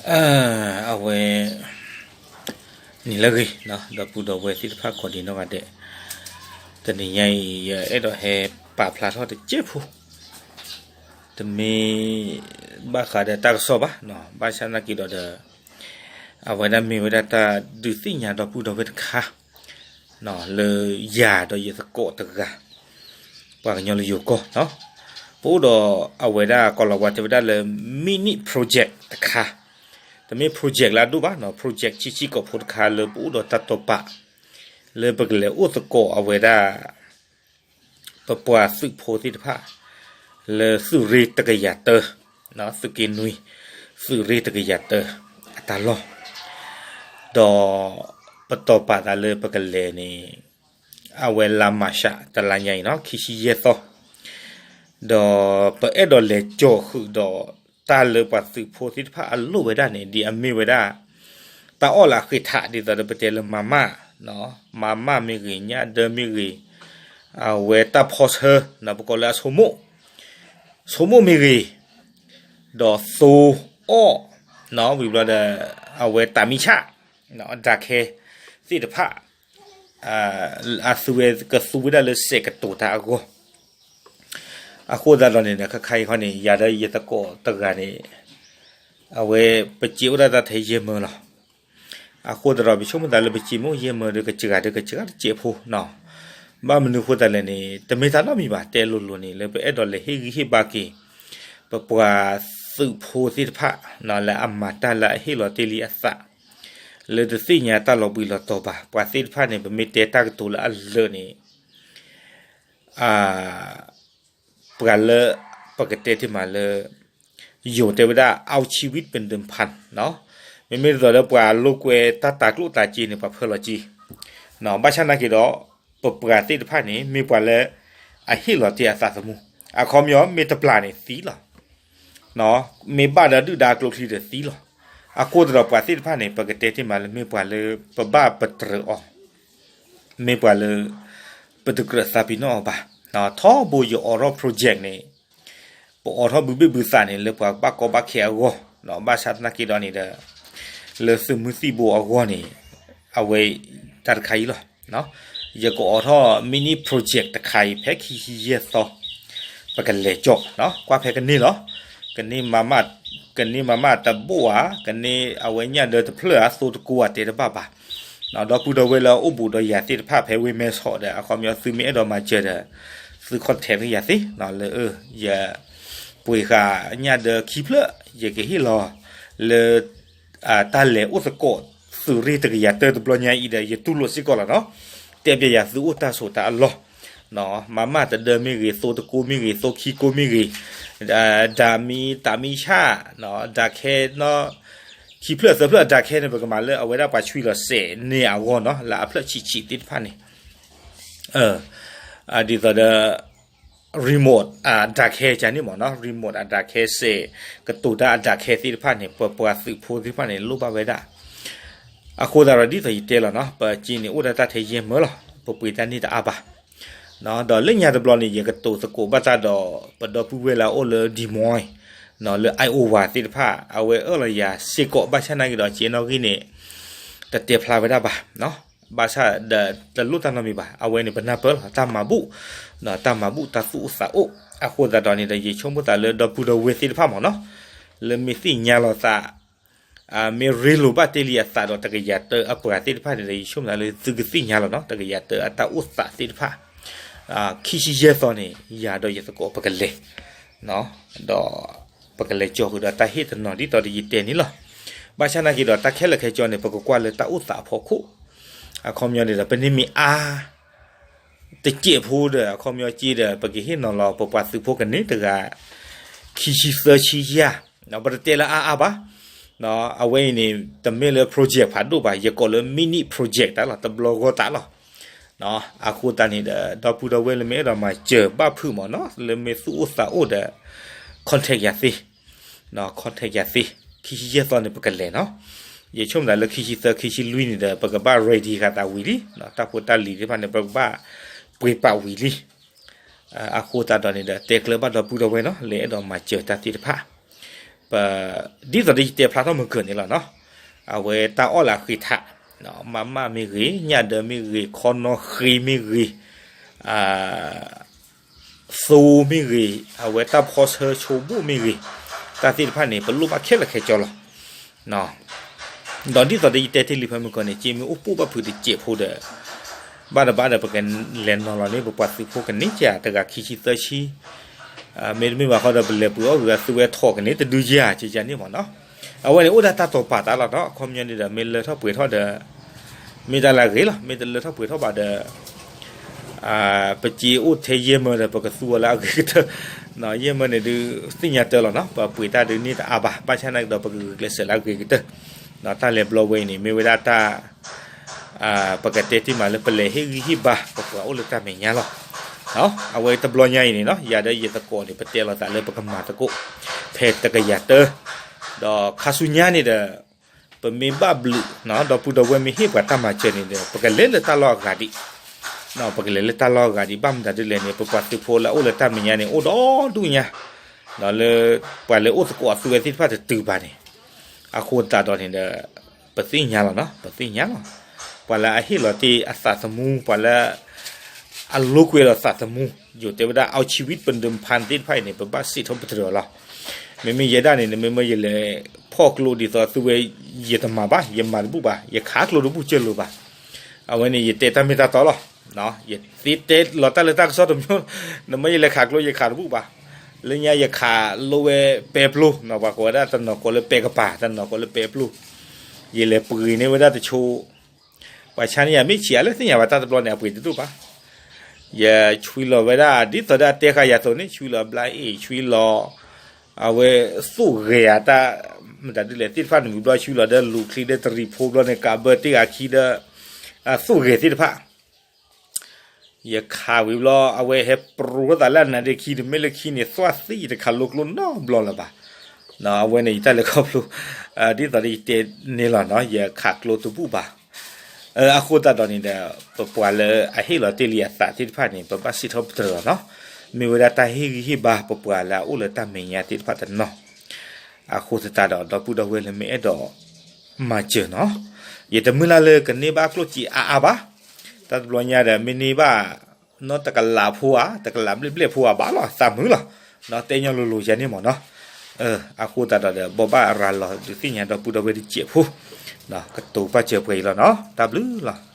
အဝဲ န့ၣ်လၢအဂ့ၤ ဒီပုၢ်ဒီဝဲၢ်သ့ၣ်တဖၣ်ကိးဒံးနီၢ်ဂၤဒဲး, တနံၤညါအံၤ ယအဲၣ်ဒိးဟဲပာ်ဖျါထီၣ်တစဲးဖိ, တမ့ၢ်ဘၣ်ဃးဒီးတၢ်ကစီၣ်ဘၣ်, ဘၣ်ဆၣ်သနာ်က့ဒီး အဝဲဒၣ်မ့ၢ်ဝဲဒၣ်တၢ်ဒုးသ့ၣ်ညါဒီပုၢ်ဒီဝဲၢ်တခါ လၢယၤဒီးယသကိးတဂၤ ပှၤကညီလၢယိၤကီၢ်, ပအိၣ်ဒီးအဝဲဒၣ် ကိးလီၤဝါတဲဝဲဒၣ်လၢ mini project တခါ, တမ့ၢ် project လၢအဒိၣ်ဘၣ်, project ဆံးဆံးကိာ်ဖိတခါလၢပအိၣ်ဒီးတၢ်တိာ်ပာ် လၢပကလဲၤအိၣ်သကိးအဝဲဒၣ် ပပှၤသုးဖိသ့ၣ်တဖၣ် လၢသုးရ့ၣ်တကယၤတၢ, သုးက့နွံ, သုးရ့ၣ်တကယၤတၢအတၢ်လီၢ်, ဒီးပတိာ်ပာ်သးလၢပကလဲၤန့ၣ် အဝဲလါမၢ်ၡးတလါညါအံၤနီၤ ခံဆံယဲၢ်သီ, ဒီးပအဲၣ်ဒိးလဲၤကၠီၤဃုာ်ဒီး တၢ်လၢပှၤသုးဖိသ့ၣ်တဖၣ်အလိၣ်ဝဲဒၣ်န့ၣ် ဒ်အမ့ၢ်ဝဲဒၣ် တၢ်အီၣ်လၢအဃ့ထး ဒ်သိးဒီးပတဲလၢမၤမၢ်, မၤမၢ်မ့ၢ်ဂ့ၤ ညၣ်ဒၢမ့ၢ်ဂ့ၤ, အဝဲတၢ်ဖီဆၢ ပကိးလၢအဆိကမိၣ်, ဆိကမိၣ်မ့ၢ်ဂ့ၤ, ဒီးသိအီၣ်, ဝံၤဘျီဒီး အဝဲတၢ်မံဆၣ်, ဒၣ်ခဲသ့ၣ်တဖၣ် အသုဝဲကသူဝဲဒၣ်လၢစဲးကတိၤတၢ်အဂီၢ်, အဃိသတးဒီးန့ၣ်ဒီး ခါခါအံၤခီန့ၣ် ယၤဒီးယသကိးတဂၤန့ၣ် အဝဲပစ့အိၣ်ဒၣ်တၢ်ထဲယဲၢ်မၢလီၤ. အဃိသတးဒီး ပဆိကမိၣ်သးလၢပစ့မ့ၢ်အိၣ်ယဲၢ်မၢဒီး ကစှၤဒီးကစှၤတစဲးဖိနီၤ, ဘၣ်မနုၤအဃိသတးလဲၣ်န့ၣ် တမ့ၢ်တၢ်နီတမံၤဘၣ် တဲလိၤလိၤန့ၣ် လၢပအဲၣ်ဒိးလဲၤဟ့ၣ်ဂံၢ်ဟ့ၣ်ဘါက့ၤ ပပှၤသုးဖိသ့ၣ်တဖၣ် လၢအမၤတၢ်လၢအဟ့ၣ်လီၤတ့ၢ်လံအသး လၢတသ့ၣ်ညါတၢ်လီၤဘှံးလီၤတီၤဘၣ် ပှၤသ့ၣ်တဖၣ်န့ၣ် ပမ့ၢ်တဲတၢ်ကတိၤလၢအလၢာ်န့ၣ် ပှၤလၢ ပကတဲတ့ၢ်မးလၢ ယိၤတဲဝဲဒၣ် เอาชีวิตเป็นเดิมพัน မ့မ့ၢ်ဒ်သိးဒီးပှၤလိာ်ကွဲတၢ်တၤကျိၣ်တၤစ့န့ၣ် ပှၤဖၢလီၤက့ၤ, ဘၣ်ဆၣ်သနာ်က့ဒီး ပပှၤသ့ၣ်တဖၣ်န့ၣ် မ့ၢ်ပှၤလၢ အဟ့ၣ်လီၤတ့ၢ်အသးသမူ, အခီပညီမ့ၢ်တပျၢ်န့ၣ်သံလီၤ, မ့ၢ်ဘၣ်ဒီးဒုၣ်ဒါအကျိချံဒီးသံလီၤ, အဃိသတးဒီးပှၤသ့ၣ်တဖၣ်န့ၣ် ပကတဲတ့ၢ်မးလၢမ့ၢ်ပှၤလၢ ပဘၣ်ပတြၢၤအီၤ မ့ၢ်ပှၤလၢ ပတကြၢးသးပ့ၤနီၣ်အီၤဘၣ်, ထီဘိယအိးထီၣ် project န့ၣ် ပအိးထီၣ်ဘုဘ့ၣ်ဘုသးန့ၣ် လၢပှၤဘၣ်ကီဘၣ်ခဲအဂီၢ်, ဘၣ်ဆၣ်သနာ်က့ဒီးန့ၣ်ဒီး လၢသုးမုၢ်သံၣ်ဘိအဂီၢ်န့ၣ် အဝဲတၢ်တခါအံၤလီၤ, ယကအိးထီၣ် mini project တခါအံၤ ဖဲခံဆံယဲၢ်သီ ပကလဲၤကၠီၣ်, ကွၢ်ဖဲကန့ၢ်လီၤ, ကန့ၢ်မၤမၢ်, ကန့ၢ်မၤမၢ်တဘိၣ်ဧါ, ကန့ၢ်အဝဲညၣ်ဒၢတဖျၢၣ်ဧါ, သိတကိးဧါ တဲတဘၣ်ဘၣ်, ဒီပုၢ်ဒီဝဲၢ်လၢအအိၣ်ဘူးဒီးယၤသ့ၣ်တဖၣ်ဖဲဝ့ၢ်မဲဆီးဒီး အခီပညီသုမ့ၢ်အဲၣ်ဒိးမၤစၢၤဒီး သု contact ယၤသ့, လၢ ယ ပှ့ၤဃာ်ညၣ်ဒၢခံဖျၢၣ် ယကဟ့ၣ်လီၤ လၢ တၢ်လဲၤအိၣ်သကိး သုးရ့ၣ်တကယၤတၢတဘျီညါအံၤဒီး ယတူၢ်လိာ်စ့ၢ်ကီးလီၤနီၤ, တဲပျဲယၤသုအိၣ်တၢ်ဆိးတၢ်အလီၢ်, မၤမၢ်တဒၢမ့ၢ်ဂ့ၤ, သိတကိးမ့ၢ်ဂ့ၤ, သိခံကိးမ့ၢ်ဂ့ၤ, ဒၣ်မံ တၢ်မံဆၣ်, ဒၣ်ခဲနီၤ, ခံဖျၢၣ်သၢဖျၢၣ်အဒၣ်ခဲန့ၣ် ပကမၤလၢအဝဲဒၣ်ပှၤဆွံလီၤစဲးန့ၢ်အဂီၢ်နီၤ, လၢအဖျၢၣ်ဆံးဆံးသ့ၣ်တဖၣ်န့ၣ် ဒ်သိးဒီး remote အဒၣ်ခဲကန့ၣ်မ့ၢ်နီၤ, remote အဒၣ်ခဲစဲး ကတိၤတၢ်အဒၣ်ခဲသ့ၣ်တဖၣ်န့ၣ် ပပှၤသုးဖိသ့ၣ်တဖၣ်န့ၣ် လိၣ်ဘၣ်ဝဲဒၣ်, အဃိသတးဒီးဒ်သိးယတဲလီၤနီၤ, ပစ့န့ၣ်အိၣ်ဒီးတၢ်ထဲယဲၢ်မၢလီၤ, ပပှ့ၤတၢ်န့ၢ်တအါဘၣ်, ဒီးလၢညါတဘျီန့ၣ် ယကတိၤသကိးဘၣ်တၢ်ဒီး ပဒီပုၢ်ဝဲၢ်လၢအအိၣ်လၢ Des Moines လၢ Iowa သ့ၣ်တဖၣ် အဝဲအၢၣ်လီၤယၤစ့ၢ်ကီး ဘၣ်ဆၣ်သနာ်က့ဒီး က့နီၣ်ဂံၢ်န့ၣ် တတဲဖျါဝဲဒၣ်ဘၣ် ဘၣ်ဆၣ်ဒီးတလိၣ်တၢ်နီတမံၤဘၣ်, အဝဲန့ၣ်ပနၢ်ပၢၢ်လီၤ တၢ်မၤဘူၣ်, တၢ်မၤဘူၣ်တၢ်သူၣ်အိၣ်သးအိၣ်, အဃိသတးဒီးန့ၣ်ဒီး ယဆိကမိၣ်သးလၢဒီပုၢ်ဒီဝဲၢ်သ့ၣ်တဖၣ်မ့ၢ်နီၤ, လၢမ့ၢ်သ့ၣ်ညါလီၤသး မ့ၢ်ရ့လိာ်ဘၣ်တ့ၢ်လံအသးဒီးတကယၤတၢအပှၤသ့ၣ်တဖၣ်န့ၣ်ဒီး ယဆိကမိၣ်သးလၢသုကသ့ၣ်ညါလီၤနီၤ, တကယၤတၢအတၢ်အိၣ်သးသ့ၣ်တဖၣ်, ခံဆံယဲၢ်သီန့ၣ် ယၤဒီးယသကိးပကလဲၤ ဒီး ပကလဲၤကၠီဃုာ်ဒီးတၢ်ဟ့ၣ်တနီၤဒ်သိးဒီးယတဲန့ၣ်လီၤ. ဘၣ်ဆၣ်သနာ်က့ဒီး တၢ်ခဲလၢာ်ခဲဆ့န့ၣ် ပကကွၢ်လၢတၢ်အိၣ်သးအဖီခိၣ်, အခီပညီန့ၣ်ဒီး ပန့ၢ်မ့ၢ်အါ တစဲးဖိဒီး အခီပညီက့ဒီး ပကဟ့ၣ်နီၤလီၤ ပပှၤသုးဖိကန့ၢ်တဂၤ ခံဆံသၢဆံယဲၢ်, ပတတဲလၢအါအါဘၣ်, အဝဲအံၤန့ၣ် တမ့ၢ်လၢ project ဖးဒိၣ်ဘၣ်, ယကိးလၢ mini project တၢ်လီၤ, တဘျီဂီၢ်တၢ်လီၤ. အဃိသတးန့ၣ်ဒီး ဒီပုၢ်ဒီဝဲၢ်လၢမ့ၢ်အဲၣ်ဒိးမၤစၢၤဘၣ်ဖုးမ့ၢ်နီၤ, လၢမ့ၢ်သူၣ်အိၣ်သးအိၣ်ဒီး contact ယၤသ့, contact ယၤသ့, ခံဆံယဲၢ်သီန့ၣ် ပကလဲၤနီၤ. ယဆိကမိၣ်သးလၢခံဆံသၢ ခံဆံလွံၢ်န့ၣ်ဒီး ပကဘၣ် ready ဃာ်သးဝံၤလံ, တၢ်ဖိတၢ်လံၤသ့ၣ်တဖၣ်န့ၣ် ပကဘၣ်ပှ့ၤပာ်ဝံၤလံ. အဃိသတးဒီးန့ၣ်ဒီး တဲကျၢၤဘၣ်ဒီပုၢ်ဒီဝဲၢ်နီၤ, လၢအဲၣ်ဒိးမၤစၢၤတၢ်သ့ၣ်တဖၣ်, ပ ဒ်သိးဒီးယတဲဖျါထီၣ်မုၢ်ကၢၢ်န့ၣ်လီၤနီၤ, အဝဲတၢ်အီၣ်လၢအဃ့ထး, မးမးမ့ၢ်ဂ့ၤ, ညၣ်ဒၢမ့ၢ်ဂ့ၤ, ခီနီၣ်ဃ့မ့ၢ်ဂ့ၤ, သိမ့ၢ်ဂ့ၤ, အဝဲတၢ်ဖီဆၢဆိဘိၣ်မ့ၢ်ဂ့ၤ, တၢ်သ့ၣ်တဖၣ်န့ၣ် ပလိၣ်ဘၣ်ခဲလၢာ်ခဲဆ့လီၤ. ဒီးဒ်သိးဒီးယတဲတ့ၢ်လံဖဲမုၢ်ကၢၢ်န့ၣ် က့မ့ၢ်အိၣ်ပိၢ်ဘၣ်ဖုးတစဲးဖိဒီး ဘၣ်တဘၣ်ဒီး ပကလဲၤနီၤလီၤန့ၢ် ပပှၤသုးဖိကန့ၢ်ကတဂၤခံဆံသၢဆံ, မ့တမ့ၢ်ဘၣ်ဃီဒီး ပလဲၤပှ့ၤအီၣ်ဂ့ၤအသုဝဲထီၣ်ကန့ၢ်တဒုယၤ ကကန့ၣ်မ့ၢ်နီၤ. အဝဲန့ၣ်အိၣ်ဒၣ်တၢ်တိာ်ပာ်သးလီၤနီၤ. အခီပညီန့ၣ်ဒီး မ့ၢ်လၢထီၣ်ပှဲၤထီၣ်ဒီး မ့ၢ်တၢ်လၢအဂ့ၤလီၤ. မ့ၢ်တလၢထီၣ်ပှဲၤထီၣ်ဘၣ်ဒီး ပစ့အိၣ်ထဲယဲၢ်မၢဒီး ပကသူအီၤလၢအဂ့ၤကတၢၢ်. ယဲၢ်မၢန့ၣ်ဒုး သ့ၣ်ညါတၢ်လီၤနီၤ. ပပှ့ၤတၢ်ဒုးန့ၢ်တအါဘၣ်. ဘၣ်ဆၣ်နာ်က့ဒီး ပကဂုာ်ကျဲးစၢးလၢအဂ့ၤကတၢၢ်. တၢ်လဲၤဘျီဝဲအံၤန့ၣ် မ့ၢ်ဝဲဒၣ်တၢ် ပကတဲတ့ၢ်မးလၢ ပလဲၤဟ့ၣ်ဂံၢ်ဟ့ၣ်ဘါ ပပှၤအိၣ်လၢတၢ်မဲာ်ညါလီၤ. အဝဲတဘျီညါအံၤန့ၣ်နီၤ ယၤဒီးယသကိးန့ၣ် ပတဲလိာ်သးလၢပကမၤသကိး ဖဲတကယၤတၢ, ဒီးခါဆူညါန့ၣ်ဒီး ပမ့ၢ်ဘၣ်ဘျုး ဒီပုၢ်ဒီဝဲၢ်မ့ၢ်ဟ့ၣ်ပှၤတၢ်မၤစၢၤန့ၣ်ဒီး ပကလဲၤလၢတၢ်လီၢ်အဂၤဒံး, ပကလဲၤလၢတၢ်လီၢ်အဂၤဒံး ဘၣ်မတၤဒ်လဲၣ်န့ၣ် ပပှၤသုးဖိလၢအအိၣ်လၢတၢ်မဲာ်ညါန့ၣ် အိၣ်ဒီဒူၣ်ညါ, လၢ ပှၤလဲၤအိၣ်သကိးအသုဝဲသ့ၣ်တဖၣ်တတုၤဘၣ်န့ၣ်, အဃိသတးဒီးန့ၣ်ဒီး ပသ့ၣ်ညါလီၤနီၤ ပသ့ၣ်ညါလီၤ. ပှၤလၢအဟ့ၣ်လီၤတ့ၢ်အသးသမူ ပှၤလၢ အလိာ်ကွဲဒီးသးသမူ ယိၤတဲဝဲဒၣ် เอาชีวิตเป็นเดิมพัน သ့ၣ်တဖၣ်အံၤန့ၣ် ပဘၣ်စံးထီၣ်ပတြၢၤလီၤ. မ့မ့ၢ်ယဲဒၣ်န့ၣ် နမ့မ့ၢ်ယလဲၤဖီၣ်ကျိဒ်သိးသုဝဲ ယတမၤဘၣ် ယမၤတဘူၣ်ဘၣ် ယခးကျိတဘူၣ်ကၢၢ်လိာ်ဘၣ်. အဝဲန့ၣ် ယတဲတၢ်မ့ၢ်တၢ်တီလီၤ. ယသ့တဲလီၤတၢ်လၢတၢ်ကစီၣ်တမံၤ, နမ့ၢ်ယလဲၤခးကျိ ယခးတဘူၣ်ဘၣ်. လၢညါယခးလိာ်ဝဲပဲပျိ, ပှၤကိးဝဲဒၣ်တနီၤကိးလၢပဲကပၤ တနီၤကိးလၢပဲပျိ, ယလဲၤပှ့ၤန့ၢ်ဝဲဒၣ်တဆိ ပှၤဆါန့ၢ်ယၤမ့ၢ်ဆံးအါလၢသ့ၣ်ညါဘၣ် တၢ်တဘျီန့ၣ် အပှ့ၤတဒိၣ်ဘၣ်. ယဆွံလီၤဝဲဒၣ် ဒ်သိးဒီးအတဲဃာ်ယၤအသိးန့ၣ် ဆွံလီၤဘျါအ့ၣ် ဆွံလီၤ အဝဲသိၣ်ဂဲၤအတၢ် မတၤဒ်လဲၣ်သ့ၣ်တဖၣ်န့ၣ် ဝံၤဘျီဆွံလီၤဒီးလူၤချံဒီးတရံးဖိဘျီန့ၣ် ကးဘၢတ့ၢ်ဂၤခံဒီး သိၣ်ဂဲၤသ့ၣ်တဖၣ် ယခးဝံၤဘျီ အဝဲဟဲပြိသးလၢအနါဒ့ခံ တမ့ၢ်လၢခံန့ၣ် သွၣ်သံယတခးလိာ်ကျိနီတဘျီလၢၤဘၣ်. အဝဲန့ၣ် ယတၢ်လဲၤခီဖျိ ဒ်သိးဒီးယတဲန့ၣ်လီၤနီၤ ယခးကျိတဘူၣ်ဘၣ်. အဃိသတးဒီးန့ၣ်ဒီး ပပှၤလၢအဟ့ၣ်လီၤတ့ၢ်လံအသးသ့ၣ်တဖၣ်န့ၣ် ပဘၣ်စံးထီၣ်ပတြၢၤလီၤနီၤ. မ့ၢ်ဝဲဒၣ်တၢ်ဟ့ၣ်ဂံၢ်ဟ့ၣ်ဘါ ပပှၤလၢအအိၣ်လၢတၢ်မဲာ်ညါသ့ၣ်တဖၣ်တနီၤ အဃိသတးဒီး ဒီပုၢ်ဒီဝဲၢ်လၢမ့ၢ်အဲၣ်ဒိးမၤစၢၤနီၤ, ယတမုၢ်လၢ်လၢကန့ၢ်ဘၣ်ကျိၣ်စ့အါအါဘၣ်. တၢ်တဘျီညါဒီး မ့ၢ်န့ၢ်ဘၣ် နီတကလးဖိဧါ တကလးဘျဲၣ်ဘျဲၣ်ဖိဧါဘၣ်လီၤ သးမုာ်လီၤ. တဲညီလိၤလိၤယၤန့ၣ်မ့ၢ်နီၤ. အဃိသတးဒီး ဘိးဘၣ်ရၤလီၤဒုးသ့ၣ်ညါဒီပုၢ်ဒီဝဲၢ်တစဲးဖိ, ကတိၤပာ်စၢၤပှဲၤအံၤလီၤနီၤ. တၢ်ဘျုးလီၤ.